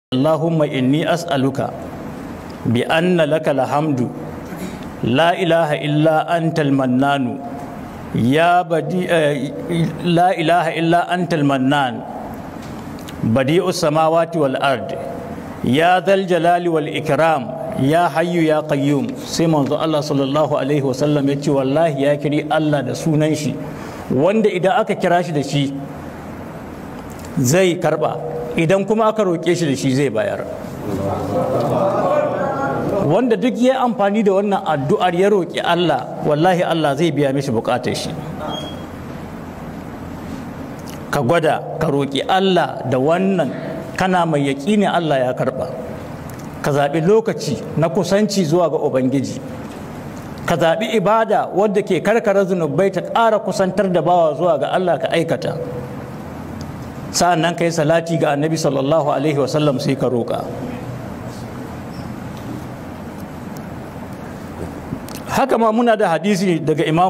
Allahumma inni as'aluka bi anna laka alhamdu la ilaha illa antal mannanu ya badi la ilaha illa antal mannan badi'us samawati wal ard ya dhal jalali wal ikram ya hayyu ya qayyum. Sai manzo Allah sallallahu alaihi wasallam ya ce wallahi ya kiri Allah da sunan shi wanda idan aka kira shi da shi zai karba, idan kuma aka roƙe shi da shi zai bayar. Wanda duk ya amfani da wannan addu'ar ya roƙi Allah, wallahi Allah zai biya mishi buƙatar shi. Ka gwada ka roƙi Allah da wannan, kana mai yaƙini Allah ya karɓa. Ka zaɓi lokaci na kusanci zuwa ga Ubangiji, ka zaɓi ibada wadda ke karkara zunubai ta ƙara kusantar da bawa zuwa ga Allah, ka aikata. Sa'an nan ka yi salati ga Annabi sallallahu alaihi wasallam sai ka roƙa. Haka ma muna da hadisi daga Imam